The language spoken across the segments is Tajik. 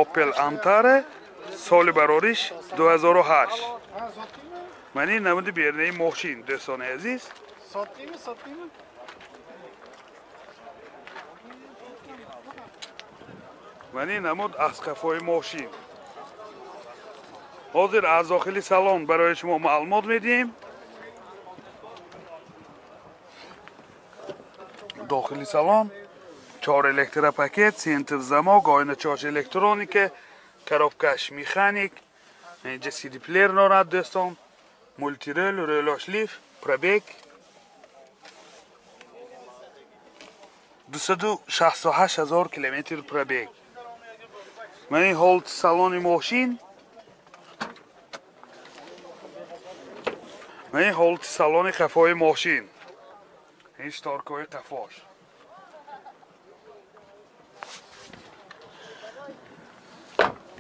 Opel Antara соли барориш 2008. Ман ин намуди бернаи мошин, дӯстони азиз. Ман ин намуд аз қафои мошин. Ҳозир аз дохили салон барои шумо маълумот медиҳем. Дохили салон 4 электропакет, центр замок, оиначаҳош электроника, коробкаш механик, инҷа CD плеер дорад дӯстон, мултирол, рӯлош лифт, пробег 268 000 километр пробег. Ман ин ҳолати салони мошин. Ман ин ҳолати салони қафои мошин. Ин шторкаҳои қафош.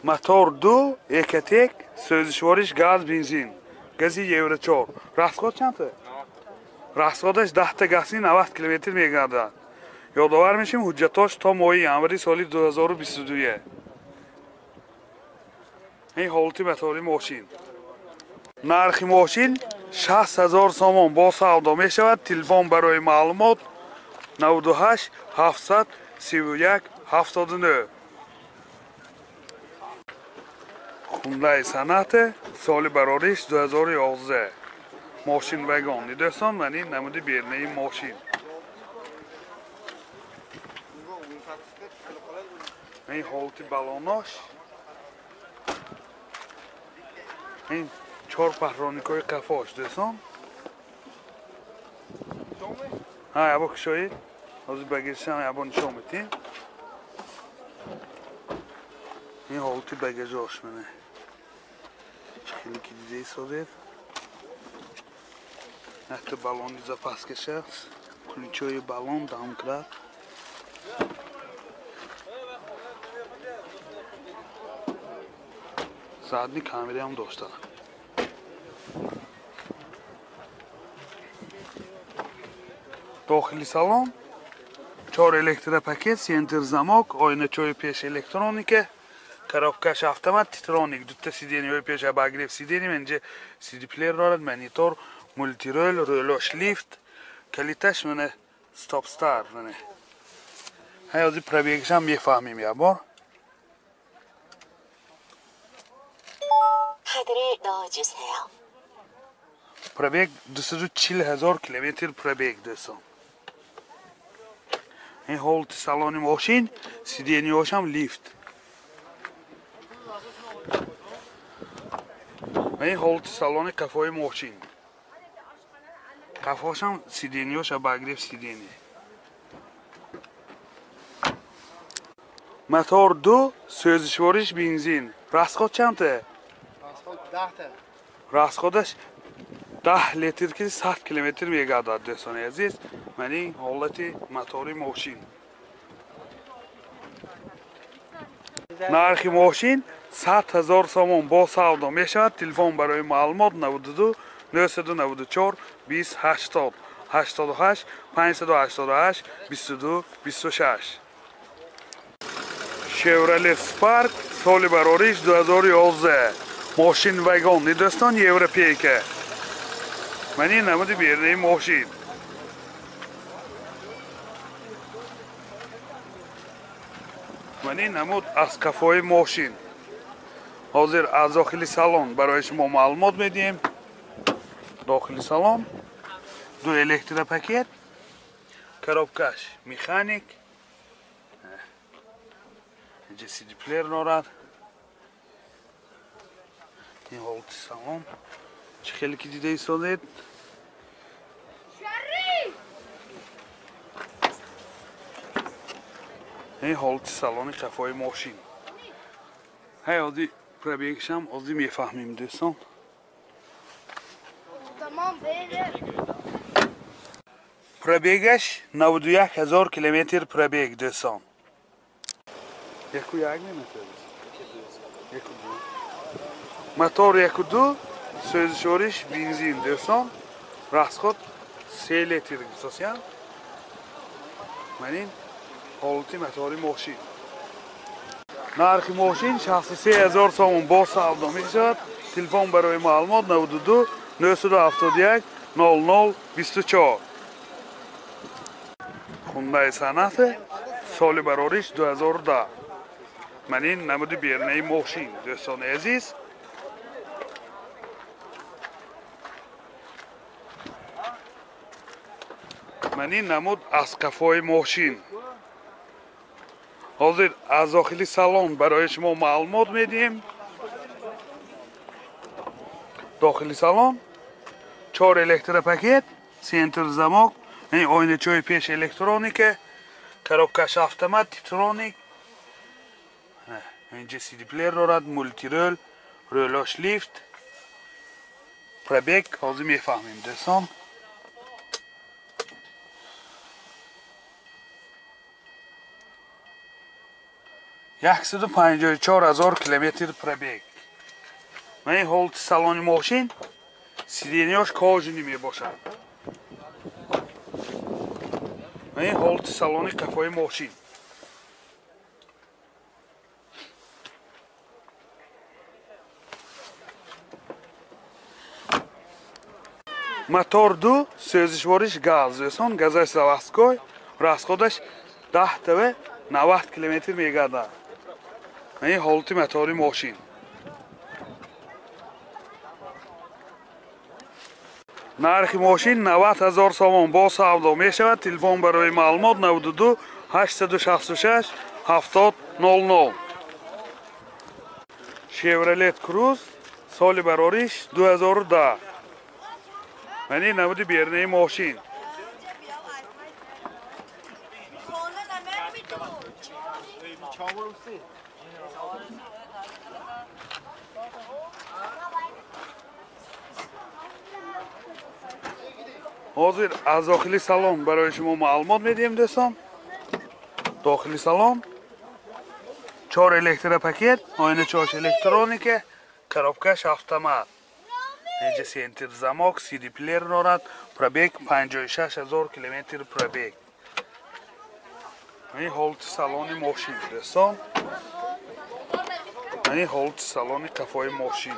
Мотор 2, Экотек, сӯзишвориш газ, бензин. Гази Евро 4. Расход чанд? Расходаш 10 гази 90 километр мегардад. Ёдовар мешем, ҳуҷҷатош то моҳи январи соли 2022. Ин ҳолати мотори мошин. Нархи мошин 60 000 сомон бо савдо мешавад. Телефон барои маълумот 98 731 79. Хундай Санате соли барориш 2011. Мошин вагон. Дӯстон, ман ин намуди бернаи мошин. Ин ҳолати балонош. Ин 4 паҳроникҳои қафош, дӯстон. Ҳа, ябо кушоед. Ҳозир багажшам ябо нишон медиҳем. Ин ҳолати багажош мана. Хеле ки дида истодед. Ҳатто балони запаскаш аст. Ключои балон домкрат. Задни камераам дошта. Дохили салон 4 электропакет, центр замок, оиначаҳои пеш электроника, коробкаш автомат, титроник, дута сиденьяҳои пеш обогрев сиденья, инҷа CD плеер дорад, монитор, мултирол, рӯлош лифт, калиташ мана стоп старт мана. Ҳай ҳозир пробегашам мефаҳмем як бор. Пробег 240 000 километр пробег, дӯстон. Ин ҳолати салони мошин, сиденьяҳошам лифт. Ин ҳолати салони қафои мошин. Қафошам сиденьяҳош обогрев сиденья. Мотор 2, сӯзишвориш бензин. Расход чандта? Расход 10 та. Расходаш 10 литр ки 100 километр мегардад, дӯстони азиз. Ман ин ҳолати мотори мошин. Нархи мошин 100 000 сомон бо савдо мешавад. Телефон барои маълумот 92 994 20 80 88 588 22 26. Chevrolet Spark соли барориш 2011. Мошин вагон, дӯстон, европейка. Ман ин намуди бернаи мошин. Ман ин намуд аз қафои мошин. Ҳозир аз дохили салон барои шумо маълумот медиҳем. Дохили салон 2 электропакет, коробкаш механик, инҷа CD плеер дорад. Ин ҳолати салон чӣ хеле ки дида истодед. Ин ҳолати салони қафои мошин. Ҳай ҳозир пробегшам ҳозир мефаҳмем, дӯстон. Пробегаш 91 000 километр пробег, дӯстон. 1.1 мемесадис? 1.2. Мотор 1.2, сӯзишвориш бензин, дӯстон. Расход 3 литр гуфтасян. Ман ин ҳолати мотори мошин. Нархи мошин 63 000 сомон бо савдо мешавад. Телефон барои маълумот 92 971 00 24. Хундай Соната соли барориш 2010. Ман ин намуди бернаи мошин дӯстони азиз. Ман ин намуд аз қафои мошин. Ҳозир аз дохили салон барои шумо маълумот медиҳем. Дохили салон 4 электропакет, центр замок, оиначаҳои пеш электроника, коробкаш автомат, типтроник. Инҷа CD плеер дорад, мултирол, рӯлош лифт, пробег ҳозир мефаҳмем дӯстон. Яксаду панҷоҳу чор ҳазор километр пробег. Ман ин ҳолати салони мошин, сиденьяш кожаный мебошад. Ман ин ҳолати салони қафои мошин. Мотор ду, сӯзишвориш газ, дӯстон, газаш заводской, расходаш 10 та 90 километр мегардад. Ман ин ҳолати мотори мошин. Нархи мошин 90 000 сомон бо савдо мешавад. Телефон барои маълумот 92 866 70 00. Chevrolet Cruze соли барориш 2010. Ман ин намуди бернаи мошин. Ҳозир аз дохили салон барои шумо маълумот медиҳем дӯстон. Дохили салон 4 электропакет, оиначаҳош электроника, коробкаш автомат. Инҷа центр замок, CD плеер дорад, пробег 56 000 километр пробег. Ин ҳолати салони мошин дӯстон. Ин ҳолати салони қафои мошин.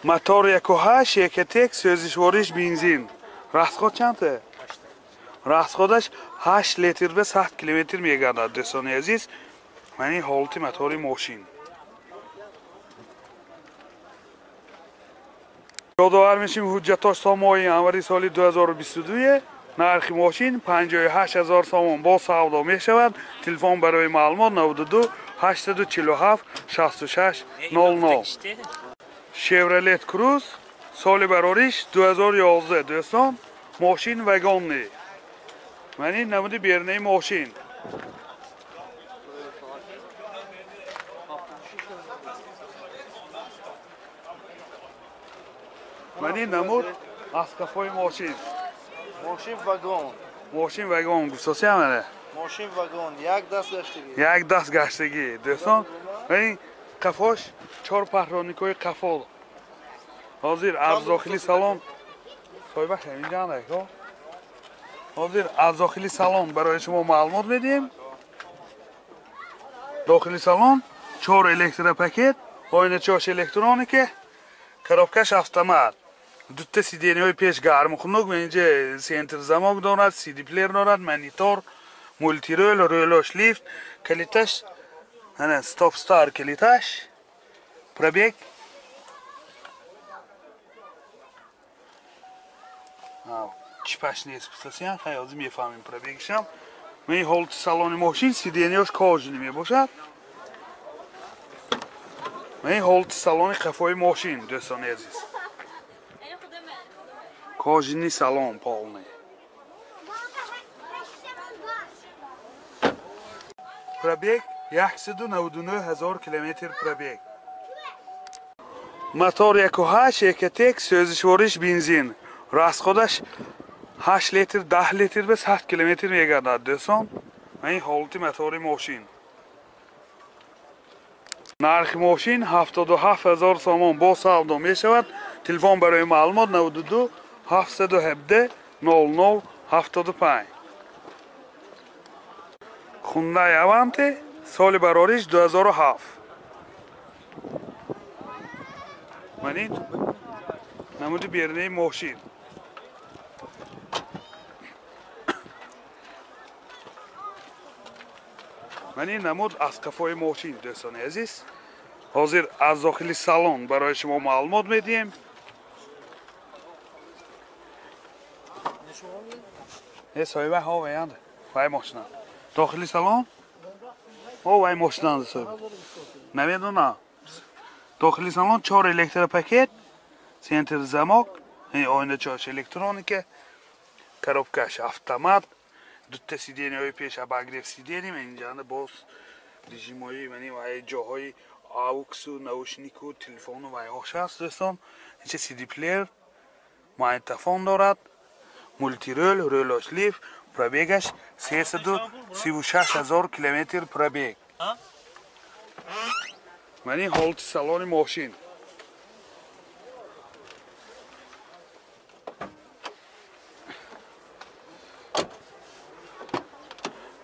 Мотор 1.8 Ecotec, сӯзишвориш бензин. Расход чанд? Расходаш 8 литр ба 100 километр мегардад дӯстони азиз. Ман ин ҳолати мотори мошин. Ёдовар мешим ҳуҷҷатош то моҳи январи соли 2022. Нархи мошин 58 000 сомон бо савдо мешавад. Телефон барои маълумот 92 847 66 00. Chevrolet Cruze соли барориш 2011 дӯстон. Мошин вагонный. Ман ин намуди бернаи мошин. Ман ин намуд аз қафои мошин. Мошин вагон. Мошин вагон гуфтосиам ана. Мошин вагон як даст гаштагӣ. Як даст гаштагӣ дӯстон. Ин қафош 4 паҳроникҳои қафо. Ҳозир аз дохили салон соҳибаш ҳаминҷа анд. Ҳозир аз дохили салон барои шумо маълумот медиҳем. Дохили салон 4 электропакет, оиначаҳош электроника, коробкаш автомат. Дута сиденьяҳои пеш гарму хунук, инҷа центр замок дорад, CD плеер дорад, монитор, мултирол, рӯлош лифт, калиташ ана стоп стар калиташ, пробег чипаш нест гуфтасиям, хай ҳозир мефаҳмем пробегшам. Ман ин ҳолати салони мошин, сиденьяш кожаный мебошад. Ман ин ҳолати салони қафои мошин дӯстони азиз. Кожаный салон полный. Пробег 199 000 километр пробег. Мотор 1.8 Ecotec, сӯзишвориш бензин. Расходаш 8 литр, 10 литр ба 100 километр мегардад дӯстон. Ман ин ҳолати мотори мошин. Нархи мошин 77 000 сомон бо савдо мешавад. Телефон барои маълумот 92 717 00 75. Hyundai Avante соли барориш 2007. Ман ин намуди берунаи мошин. Ман ин намуд аз қафои мошин, дӯстони азиз. Ҳозир аз дохили салон барои шумо маълумот медиҳем. Соҳиба ҳо ваянд вай мошина. Дохили салон? О вай мошинанд соҳиба. Намедонам. Дохили салон 4 электропакет, центр замок, оиначааш электроника, коробкаш автомат, дута сиденияҳои пеш обогрев сидений, инҷанда боз режимҳои мани вай ҷоҳои ауксу, наушнику, телефону вайҳош аст, дӯстон. Инча CD плеер, магнитофон дорад, мултирол, рӯлош лифт, пробегаш 336 ҳазор километр пробег. Ман ин ҳолати салони мошин.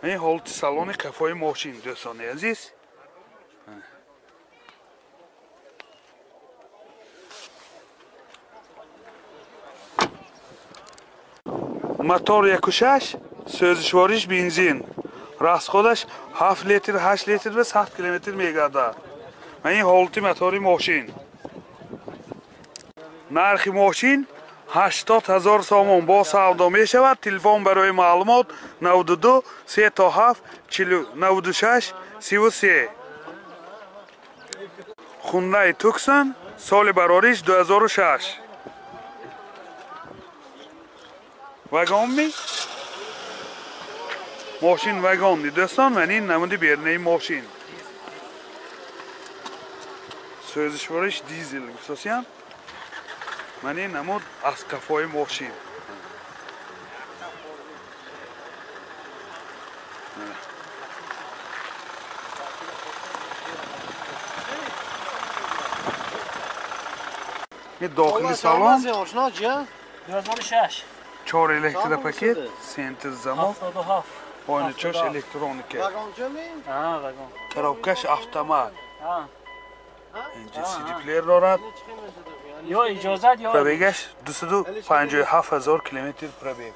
Ман ин ҳолати салони қафои мошин, дӯстони азиз. Мотор 1.6, сӯзишвориш бензин. Расходаш 7 литр, 8 литр ва 100 километр мегардад. Ман ин ҳолати мотори мошин. Нархи мошин 80 ҳазор сомон бо савдо мешавад. Телефон барои маълумот 92 37 96 33. Hyundai Tucson соли барориш 2006. Вагон ми? Мошин вагон дӯстон, ман ин намуди берунаи мошин. Сӯзишвориш дизел гуфтосиям. Ман ин намуд аз қафои мошин. Ин дохили салон 2006. 4 электропакет, центр замок, оиначааш электроника. Коробкаш автомат. Инҷа CD плеер дорад. Пробегаш 257 ҳазор километр пробег.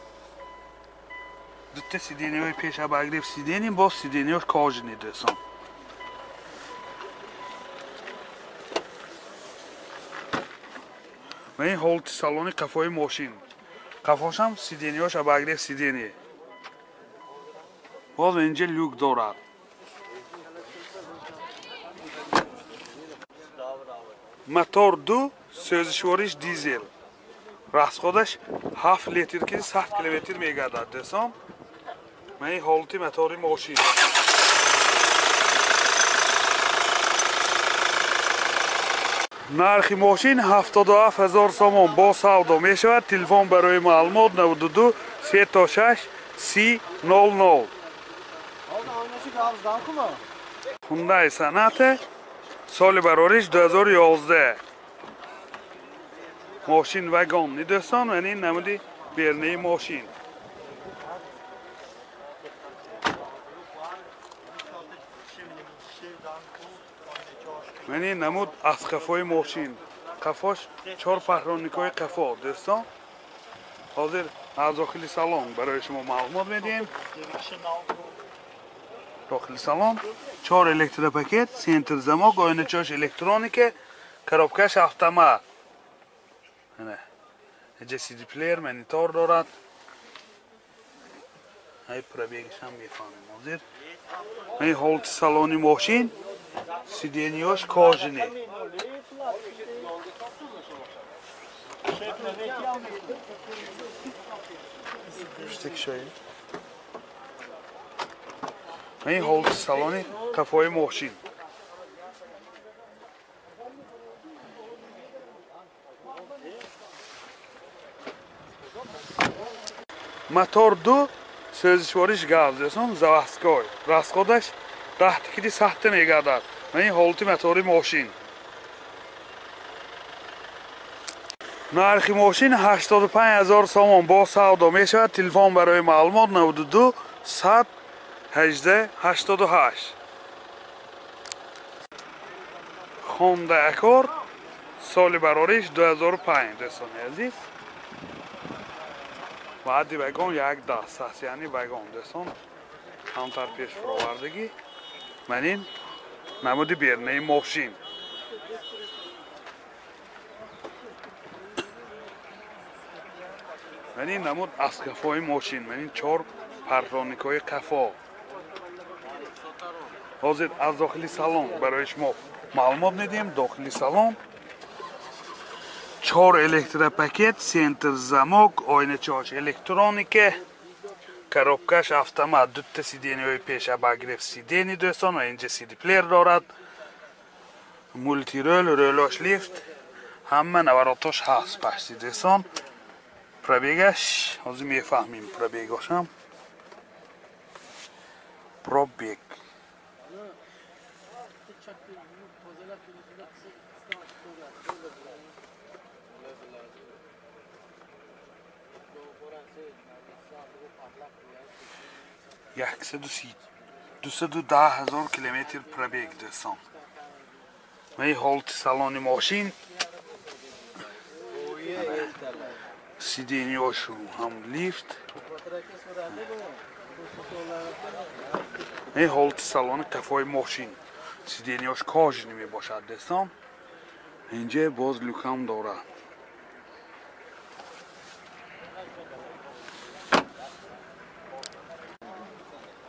Дута сиденияҳои пеш обогрев сидений, боз сиденияҳош кожаный, дӯстон. Ва ин ҳолати салони қафои мошин. Қафошам сиденияҳош обогрев сидений. Боз инҷа люк дорад. Мотор 2, сӯзишвориш дизел. Расходаш 7 литр ки 100 километр мегардад, дӯстон. Ман ин ҳолати мотори мошин. Нархи мошин 77 ҳазор сомон бо савдо мешавад. Телефон барои маълумот 92 36 30 00. Hyundai Sonata соли барориш 2011. Мошин вагон дӯстон, ман ин намуди берунаи мошин. Ман ин намуд аз қафои мошин. Қафош 4 паҳроникҳои қафо, дӯстон. Ҳозир аз дохили салон барои шумо маълумот медиҳем. Дохили салон 4 электропакет, центр замок, оиначааш электроника, коробкаш автомат. Инҷа CD плеер, монитор дорад. Ай пробегашам мефаҳмем ҳозир. Ин ҳолати салони мошин, сиденияш кожаный. Ин ҳолати салони қафои мошин. Мотор 2, сӯзишвориш газ, дӯстон, заводской. Расходаш 10 кили 100 мегардад. Ман ин ҳолати мотори мошин. Нархи мошин 85 000 сомон бо савдо мешавад. Телефон барои маълумот 92 100 18 88. Honda Accord соли барориш 2005 дӯстони азиз. Баъди вагон як даст аст, яъне вагон дӯстон камтар пеш фуровардагӣ. Ман ин намуди бернаи мошин. Ман ин намуд аз қафои мошин, ман ин чор парроникҳои қафо. Ҳозир аз дохили салон барои шумо маълумот медиҳем. Дохили салон чор электропакет, центр замок, ойначаҳош электроника, коробкаш автомат, дута сиденияҳои пеш обогрев сидени дӯстон ва инҷа сидиплеер дорад, мултирол, рӯлош лифт, ҳама наворотош ҳаст пашти дӯстон. Пробегаш ҳозир мефаҳмем, пробегошам пробег 210 000 километр пробег дӯстон. Ин ҳолати салони мошин, сиденьёшу ҳам лифт. Ин ҳолати салони қафои мошин, сиденьёш кожини мебошад дӯстон. Инҷа боз люкам дорад.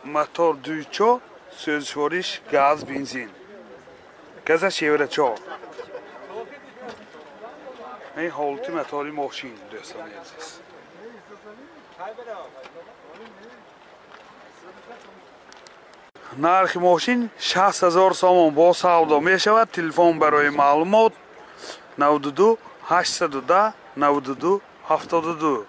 Мотор 2.4, сӯзишвориш газ, бензин. Газаш евро 4. Ин ҳолати мотори мошин дӯстони азиз. Нархи мошин 60 000 сомон бо савдо мешавад. Телефон барои маълумот 92 810 92 72.